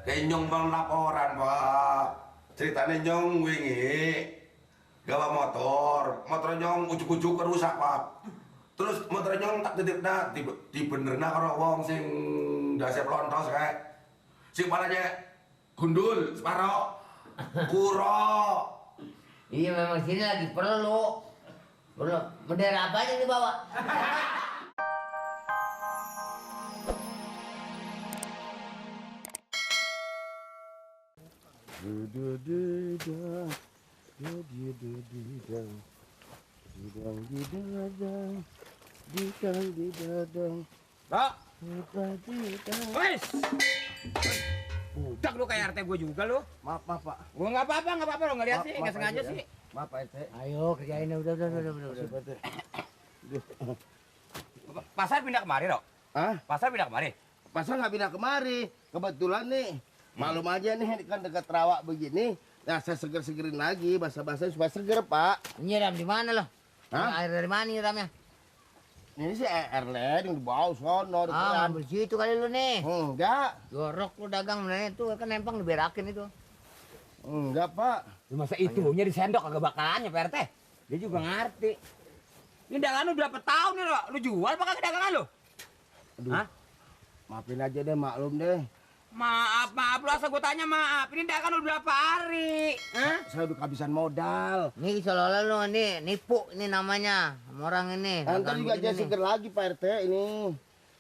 Nyong bang laporan pak. Ceritanya nyong wingi gawa motor nyong ujuk-ujuk rusak pak. Terus motor nyong tak titip di benerna karo wong sing dasi pelontos kayak sing palanya gundul separo kuro. Iya memang sini lagi perlu bendera apa aja dibawa? Pak, wes, budak lu kayak RT gue juga lu. Maaf pak. Gua nggak apa-apa lu nggak lihat sih, nggak sengaja sih. Maaf Pak RT. Ayo kerjain udah. Pasar pindah kemari, Rok? Hah? Pasar pindah kemari? Pasal nggak pindah kemari. Kebetulan nih, malum aja nih kan dekat rawa begini. Nah saya segerin lagi, basa-basa supaya seger pak. Nyiram di mana lo? Hah? Air dari mana nyiramnya? Ini sih air led yang di bawah sono. Ah, ngambil situ kali lu nih. Enggak, Jorok lu dagang bener itu kan nempang diberakin itu. enggak pak. Masa itunya disendok kagak bakalannya Pak RT? Dia juga ngerti. Ini dagangan lu berapa tahun nih, Rok? Lu jual apa kagak dagangan lu? Aduh, Hah? maafin aja deh, maklum deh. Maaf lu asal gue tanya maaf. Ini dagangan lu berapa hari? Hah? Saya udah kehabisan modal. Nih seolah-olah lu nih nipu ini namanya sama orang ini. Ntar Dagang juga begini jadi nih. seger lagi Pak RT ini.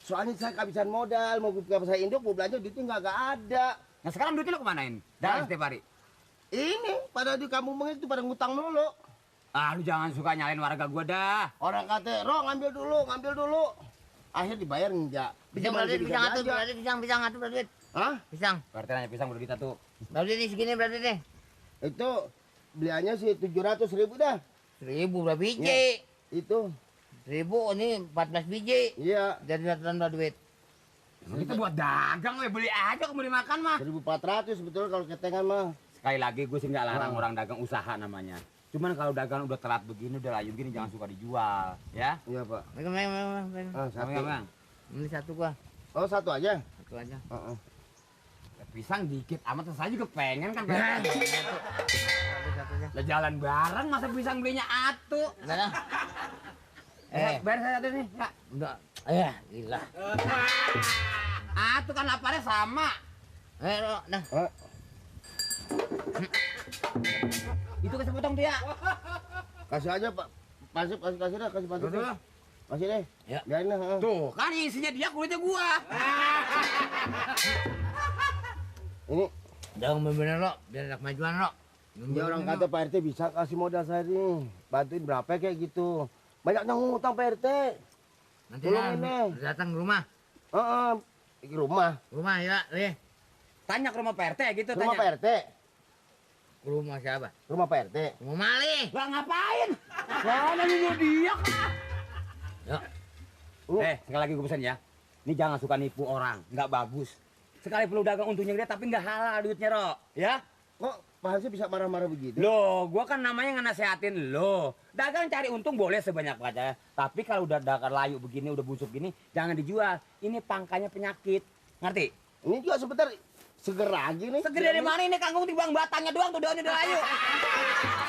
Soalnya saya kehabisan modal, mau buka pasar induk, mau belanja duitnya nggak ada. Nah sekarang duitnya lu kemanain? Dagang Hah? setiap hari? Ini pada di kampung itu pada ngutang mulu. Ah lu jangan suka nyalain warga gua dah. Orang kata, Ro ngambil dulu. Akhir dibayar enggak. Pisang berarti pisang atuh berarti pisang atuh berarti. Hah? Pisang. Pak RT nanya pisang udah kita tuh. Berarti nih segini berarti nih. Itu beliannya sih 700.000 dah. 1000 berapa biji? Ya. Itu. 1000 ini 14 biji. Iya. Jadi berapa duit? Kita buat dagang we, beli aja kamu beli makan mah. 1.400 betul kalau ketengan mah. Sekali lagi gue sih nggak larang orang dagang usaha namanya. Cuman kalau dagang udah telat begini, udah layu gini jangan suka dijual, ya. Iya, Pak. Megang. Ah, Satu satu. bang. Ini satu gua. Oh, satu aja. Satu aja. Heeh. Pisang dikit amat, saya juga pengen kan. Satu aja. Lah jalan bareng masa pisang belinya atu. Enggak dah. Bayar saya satu nih, ya. Enggak. Gila. Atu kan laparnya sama. Ro, dah. Itu kasih potong tuh ya. Kasih aja, Pak. Kasih dah, kasih pasir. Kasih lah. Kasih deh. Ya. Biarin dah. heeh. Tuh, kan isinya dia kulitnya gua. Ini Jangan bener lo, biar ada kemajuan lo. dia orang kata Pak RT bisa kasih modal saya nih. Bantuin berapa kayak gitu. Banyak yang ngutang Pak RT. Nanti Tolongin lah, deh. datang ke rumah. Heeh. Di rumah. Rumah ya, nih. Tanya ke rumah Pak RT gitu, Rumah tanya. Pak RT. Ke rumah siapa? Rumah Pak RT. Rumah Mali. Lah ngapain? Lah nyuruh dia kah? Ya. Sekali lagi gue pesan ya. Ini jangan suka nipu orang, nggak bagus. Sekali perlu dagang untungnya gede tapi nggak halal duitnya, Ro. Ya? Kok Pak Hansip bisa marah-marah begitu? Loh, gua kan namanya ngenasehatin lo. Dagang cari untung boleh sebanyak-banyaknya. Tapi kalau udah dagang layu begini, udah busuk gini, jangan dijual. Ini pangkanya penyakit. Ngerti? Ini juga sebentar seger lagi nih. Seger dari mana ini kangkung dibang batangnya doang tuh daunnya udah layu.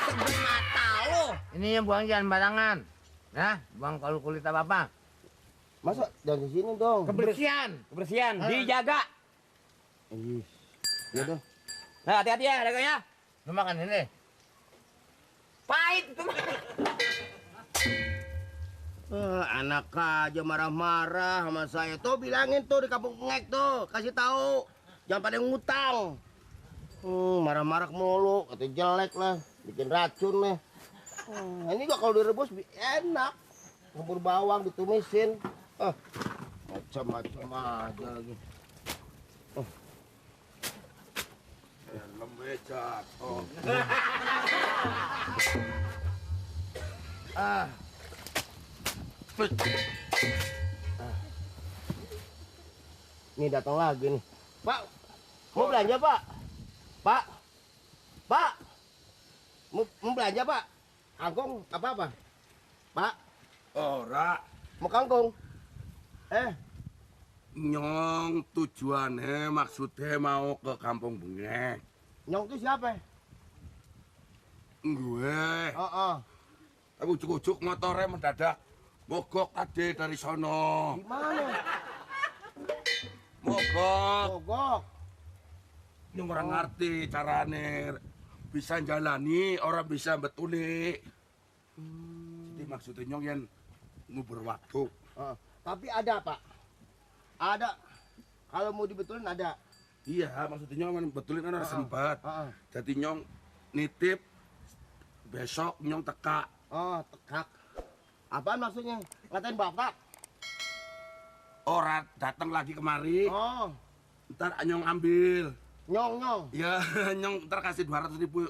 Seger mata lo. Ini yang buang jangan barangan. Nah, buang kalau kulit apa-apa. Masa dari sini dong. Kebersihan. Kebersihan, dijaga. Ih. Ya dong. Nah, hati-hati ya dagangnya. Lu makan ini. Pahit itu. Anak aja marah-marah sama saya. Tuh bilangin tuh di kampung Ngek tuh, kasih tahu. Jangan pada ngutang. Marah-marah mulu, kata jelek lah, bikin racun nih. Ini juga kalau direbus enak. Campur bawang ditumisin. Macam-macam aja lagi. Helm jatuh. Nih datang lagi nih. Pak, mau belanja Pak? Pak, Pak, mau belanja Pak? Kangkung apa? Pak, Ora. mau kangkung? Nyong tujuannya maksudnya mau ke Kampung Bengek. Nyong tuh siapa? Gue. Heeh. Tapi ujuk-ujuk motornya mendadak mogok tadi dari sono. Gimana? Mogok. Mogok. Nyong orang ngerti carane bisa jalani, orang bisa betuli. Jadi maksudnya nyong yang ngubur waktu. Heeh. Tapi ada, Pak. Ada. Kalau mau dibetulin ada. Iya, maksudnya nyong kan betulin kan harus sempat. Heeh. Jadi nyong nitip besok nyong teka. Oh, tekak. Apaan maksudnya? Ngatain bapak? Orang datang lagi kemari, Oh, ntar nyong ambil. nyong. Ya, nyong ntar kasih 200.000.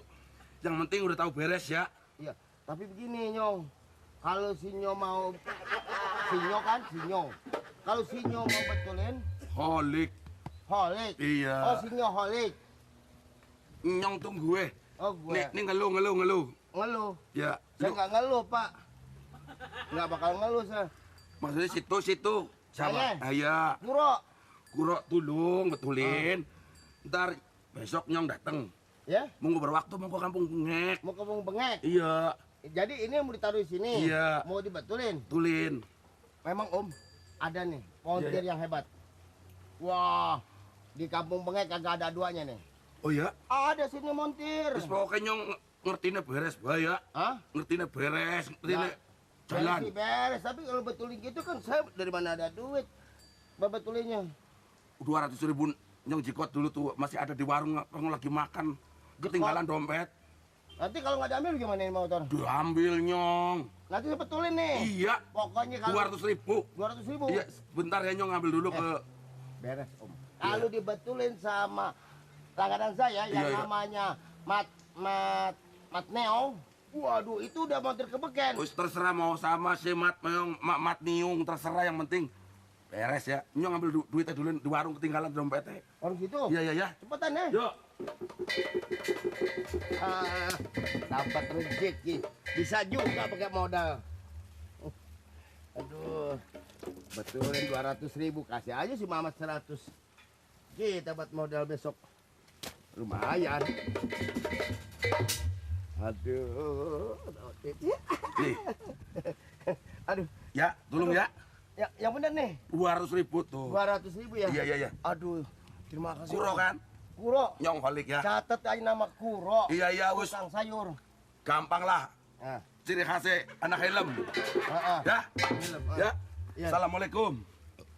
Yang penting udah tahu beres ya. Iya, tapi begini, Nyong. Kalau si Nyong mau Kalau si Nyong mau betulin, Holik. holik. Iya. Oh, si Nyong holik. Nyong tunggu Oh, gue. Nih ngeluh. Ngeluh. Ya, Saya lu, nggak ngeluh, Pak. Nggak bakal ngeluh, saya. maksudnya situ. Sama. Saya? Iya. Kuro. Tulung betulin. Ntar besok nyong dateng. Ya? Mau berwaktu mau ke Kampung Bengek. Mau ke Bung Bengek. Iya, Jadi ini mau ditaruh di sini. Iya. Mau dibetulin. tulin. Memang Om, ada nih volunteer yang hebat. Wah, di Kampung Bengek kagak ada duanya nih. Oh ya, Ada sini montir. terus pokoknya nyong ngertinya beres, ya. Hah? Ngertinya beres, ngertinya Ya, jalan. beres sih beres, tapi kalau betulin gitu kan saya dari mana ada duit betulinnya. 200.000 nyong jikot dulu tuh masih ada di warung lagi makan. Ketinggalan dompet. Nanti kalau nggak diambil gimana ini motor? Diambil nyong. Nanti saya betulin nih. Iya, Pokoknya kalau 200.000. 200.000. Iya, bentar ya nyong ngambil dulu ke. Beres Om. Kalau dibetulin sama langganan saya yang Iya. namanya Mat Neo, waduh itu udah montir ke Beken. Wis terserah mau sama si Mat Meong, Mat Niung, terserah yang penting beres ya. Nyong ngambil duitnya dulu di warung ketinggalan dompetnya. Orang situ. Iya. Cepetan ya. Yuk. Dapat rezeki. Bisa juga pakai modal. Aduh. Betulin 200.000, kasih aja si Mamat 100. Kita buat modal besok. Lumayan. Aduh. Nih, Aduh. ya, tolong ya. Yang bener nih. 200.000 tuh. 200.000 ya? Iya. Aduh. Terima kasih. Kuro kan? Kuro. Nyong holik ya. Catat aja nama Kuro. Iya, wis. Tukang sayur. Gampang lah. Nah. Ciri khasnya anak helm. Heeh. Ya. Ya. Iya. Assalamualaikum.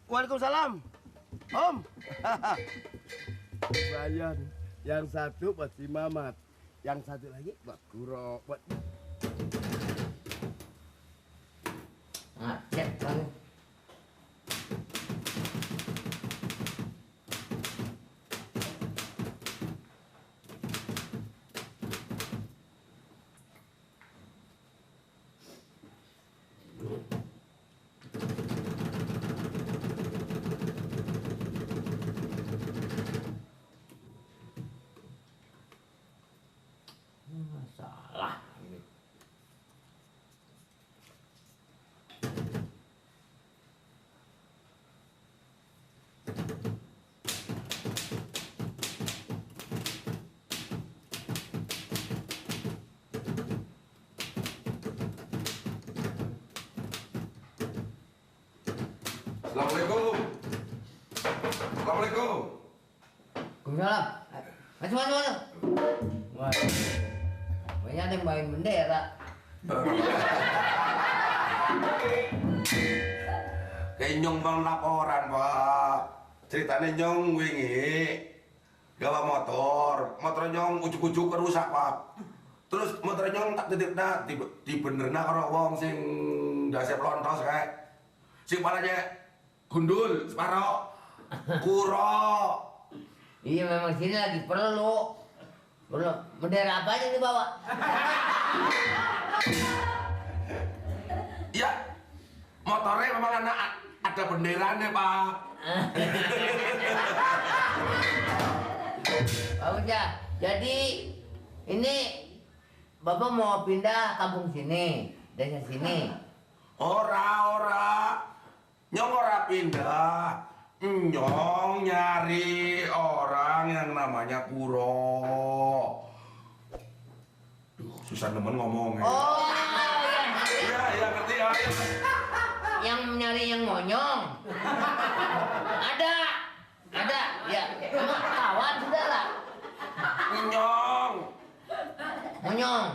Waalaikumsalam. Om. Bayan. Yang satu buat si Mamat. Yang satu lagi buat Kuro. Buat... Macet kan. Salah. Assalamualaikum. Assalamualaikum. Waalaikumsalam. Masuk. Wah. Banyak yang main bendera. Kayak nyong bang laporan pak. Ceritanya nyong wingi gawa motor nyong ujuk-ujuk rusak pak. Terus motor nyong tak titipna dibenerna karo wong sing dasep lontos kayak sing palanya gundul separo kuro. Iya memang sini lagi perlu. Bendera apa aja dibawa? Ya, motornya memang ada benderanya pak. Bagus ya. Jadi ini Bapak mau pindah kampung sini, desa sini. Ora. Nyong ora pindah. Nyong nyari orang yang namanya Kuro. Duh, susah nemen ngomongnya. Oh, Iya, ngerti ya. yang nyari yang monyong. Ada, ya. Kamu kawan sudah lah. Nyong. Monyong.